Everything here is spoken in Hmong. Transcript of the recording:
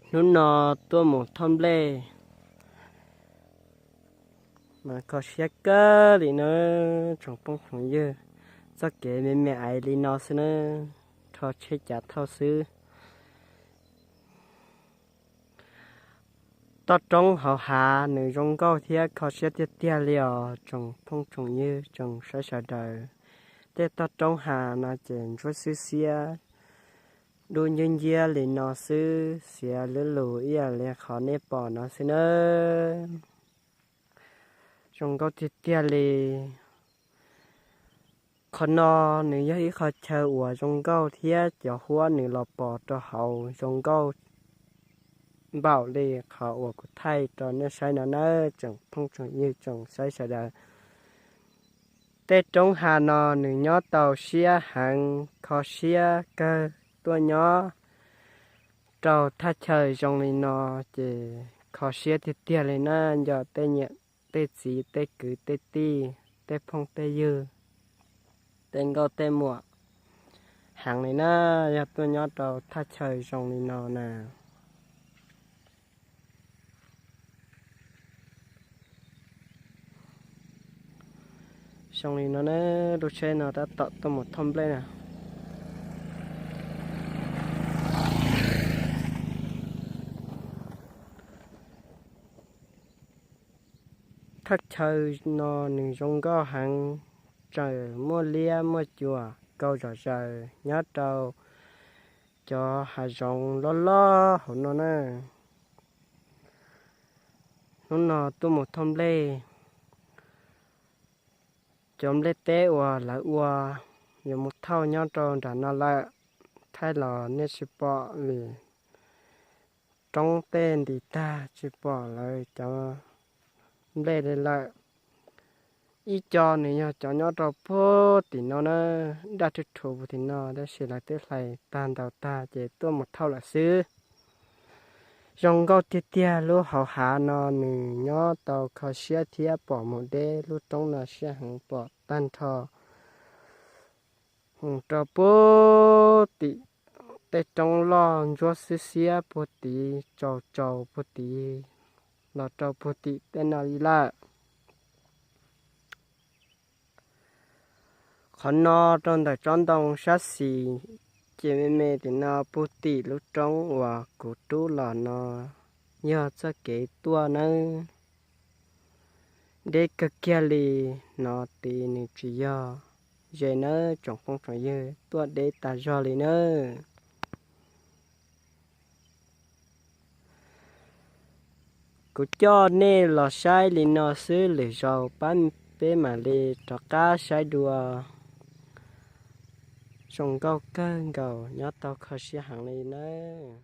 Hnub no tuaj mus thauj nplej mas kho siab kawg li na tsoom phooj tsoom ywg. Txoj kev me me aiv li no xwb na, rho tsheb cav thauj xwb. Toj roob hauv hav nws zoo nkauj thiab kho siab tiag tiag li os tsoom phooj tsoom ywg tsoom saib sawv daws. Tej toj roob hav no ces ntsuab xwb xiab, dub nciab nciab li no xwb, xiav lub lus ib yam li qhov nej pom no xwb nawb. Zoo nkauj tiag tiag li. Qhov no nws yog ib qho chaw uas zoo nkauj thiab cov huab nws los pos rau hauv zoo nkauj npaum li qhov uas kuv thaij rau nej saib no nawb tsoom phooj tsoom ywg tsoom saib sawv daws. Tej roob hav no nws nyob tau siab heev, kho siab kawg. Tuaj nyob rau thaj chaw zoo li no ces kho siab tiag tiag li na, nco tej niam tej txiv tej kwv tej tij, tej phooj tej ywg, tej nkauj tej muam heev li na, yog tuaj nyob rau thaj chaw zoo li no na. Zoo li no na, lub tsheb no tab tom tuaj mus thauj nplej na. Thaj chaw no nws zoo nkauj heev, tseem muaj liab muaj cuam kaus zom zaws nyob rau cov hav zoov loj loj hauv no na. Hnub no tuaj mus thauj nplej, cov nplej teb uas lawv ua yuav mus thauj nyob rau nram no lawm. Thaij los nej tsis pom vim roob tej ntis tag tsis pom lawv cov nplej li lawm. Ib co nws yog cov nyob rau puag tim no na, daj rhuv rhuv puag tim no tab sis lawv twb hlais tag ntaus tag ces tuaj mus thauj lawm xwb. Zoo nkauj tiag tiag, lub hauv hav no nws nyob tau kho siab thiab pom mus deb lub roob no siab heev pom tag nrho. Mus rau puag tim tej roob loj ntsuab xwb xiab puag tid tsaus tsaus puag tid los rau puag tim tej no li lawm. Qhov no rau ntawm tsob ntoo sab xis ces me me tim no puag tim lub roob uas kuv rub los no yog txoj kev tuaj nawb. Deb kawg kiag li, hnov tid nws tsis yog ze nawb tsoom phooj tsoom ywg, tuaj deb tas zog li nawb. Kuv coj nej los saib li no xwb, lwm zaus pab peb mam li rov qab saib dua. Zoo nkauj kawg nkaus, nyob tau kho siab heev li nawb.